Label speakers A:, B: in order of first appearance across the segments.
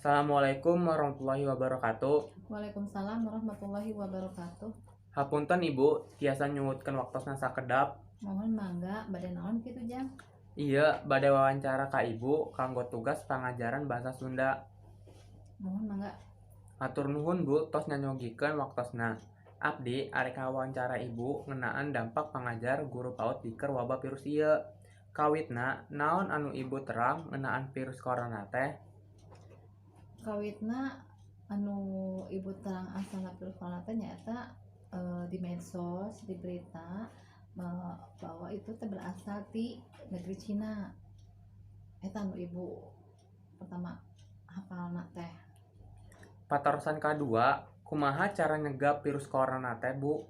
A: Assalamualaikum warahmatullahi wabarakatuh.
B: Waalaikumsalam warahmatullahi wabarakatuh.
A: Hapunten, Ibu, tiasa nyuhunkeun waktosna sakedap?
B: Mohon, mangga. Bade naon kitu, Jang?
A: Ieu bade wawancara ka Ibu kanggo tugas pangajaran bahasa Sunda.
B: Mohon, mangga.
A: Hatur nuhun, Bu, tos nyanyogikeun waktosna. Abdi arek ngawawancara Ibu ngeunaan dampak pangajar guru PAUD dikeun wabah virus ieu. Kawitna, naon anu Ibu terang ngeunaan virus corona teh?
B: Kawitna anu Ibu terang asalna virus corona teh nyaeta di medsos, di berita bahwa itu teh berasal ti negeri Cina. Eta anu Ibu pertama hafalna teh.
A: Patarosan kadua, kumaha cara nyegah virus corona teh, Bu?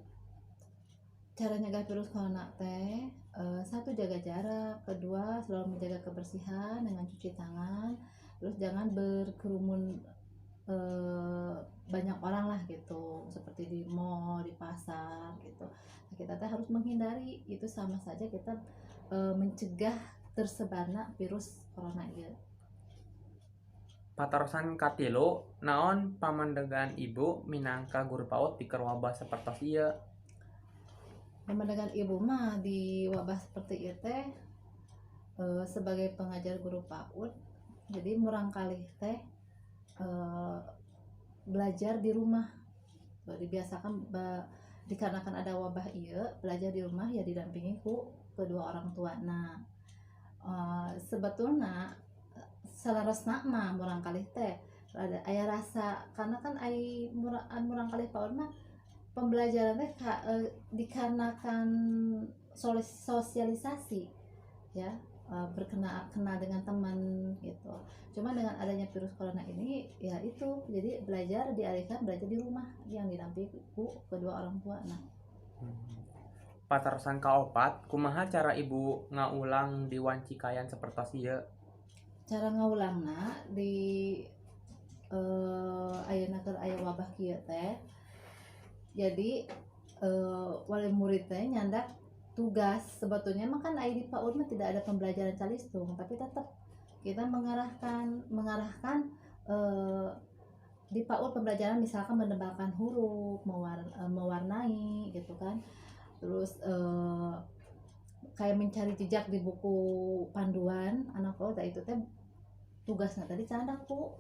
B: Cara nyegah virus corona teh satu, jaga jarak, kedua, selalu menjaga kebersihan dengan cuci tangan, terus jangan berkerumun banyak orang lah gitu, seperti di mall, di pasar gitu. Nah, kita teh harus menghindari itu, sama saja kita mencegah tersebarna virus corona ieu.
A: Patarosan katilu, naon pamandegan Ibu minangka guru PAUD dikeun wabah sapertos ieu?
B: Pemandangan Ibu mah di wabah seperti ieu teh sebagai pengajar guru PAUD, jadi murangkalih teh belajar di rumah. Dibiasakan dikarenakan ada wabah ieu, belajar di rumah ya didampingi ku kedua orang tua. Nah, sebetulna saleresna mah murangkalih teh ada aya rasa karena kan ai murangkalih PAUD mah pembelajaran teh dikarenakan sosialisasi ya, berkenal kenal dengan teman gitu. Cuma dengan adanya virus corona ini ya itu, jadi belajar dialihkan belajar di rumah yang didampingi ku kedua orang tua. Nah,
A: Patarosan kaopat, kumaha cara Ibu ngawulang di wanci kaayaan sapertos ieu?
B: Cara ngawulangna di ayeuna keur aya wabah kieu teh, jadi wali murid teh nyandak tugas. Sebetulnya mah kan aya di PAUD mah tidak ada pembelajaran calistung, tapi tetap kita mengarahkan mengarahkan di PAUD pembelajaran, misalkan menebalkan huruf, mewarnai gitu kan, terus kayak mencari jejak di buku panduan anak PAUD. Nah, itu teh tugasnya tadi candak ku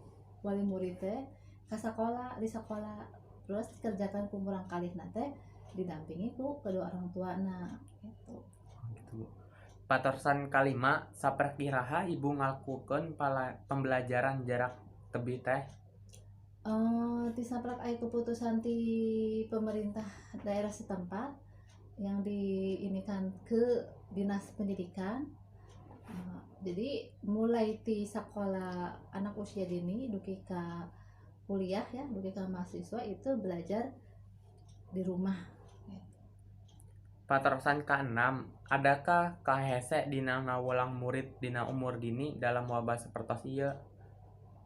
B: wali murid teh ke sekolah, di sekolah, terus dikerjakan ku murangkalih teh didampingi ku kedua orang tua. Nah, gitu.
A: Gitu, Bu. Patarosan kalima, saprak iraha Ibu ngalakukeun pembelajaran jarak tebih teh?
B: Ti saprak aya keputusan ti pemerintah daerah setempat yang diinikan ke dinas pendidikan. Jadi mulai ti sekolah anak usia dini dugi ka kuliah ya, dugi ka mahasiswa itu belajar di rumah.
A: Patarosan keenam, adakah kahese dina ngawulang murid dina umur dini dalam wabah sapertos ieu?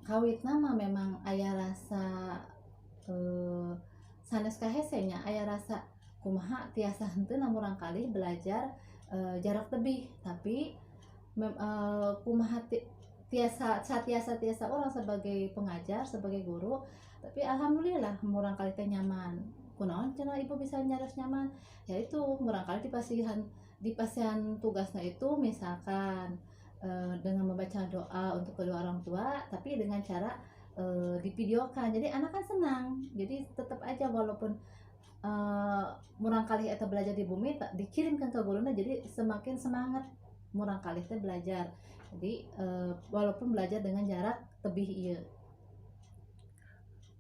B: Kawitna mah memang aya rasa sanes kahese nya, aya rasa kumaha tiasa henteu murangkalih belajar jarak tebih, tapi kumaha tiasa satiasa tiasa orang sebagai pengajar, sebagai guru, tapi alhamdulillah murangkalih teh nyaman. Kunaon cenah Ibu bisa nyaros nyaman? Ya itu murangkalih dipasihan dipasihan tugasnya itu, misalkan dengan membaca doa untuk kedua orang tua, tapi dengan cara divideokan, jadi anak kan senang. Jadi tetap aja walaupun murangkalih atau belajar di bumi dikirimkan ke guruna, jadi semakin semangat murangkalih teh belajar. Jadi walaupun belajar dengan jarak tebih ieu.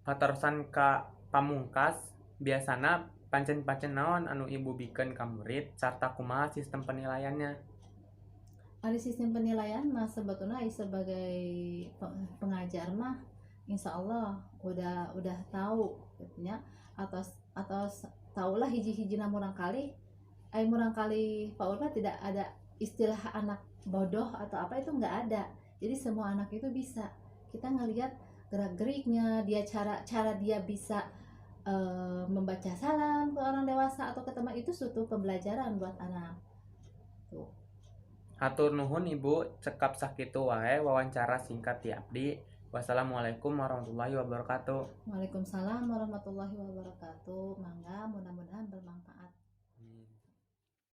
A: Patarosan ka pamungkas, biasana pancen-pancen naon anu Ibu bikeun ka murid sarta kumaha sistem penilaiannya?
B: Ari sistem penilaian mah sebetulnya sebagai pengajar mah insya Allah udah tahu gitu ya, atau tahulah hiji-hiji murangkalih. Ai murangkalih PAUD mah tidak ada istilah anak bodoh atau apa, itu nggak ada. Jadi semua anak itu bisa. Kita ngelihat gerak geriknya dia, cara cara dia bisa membaca salam ke orang dewasa atau ke teman, itu suatu pembelajaran buat anak tuh.
A: Hatur nuhun, Ibu, cekap sakitu wae wawancara singkat ti abdi. Wassalamualaikum warahmatullahi wabarakatuh.
B: Waalaikumsalam warahmatullahi wabarakatuh. Mangga, mudah-mudahan bermanfaat.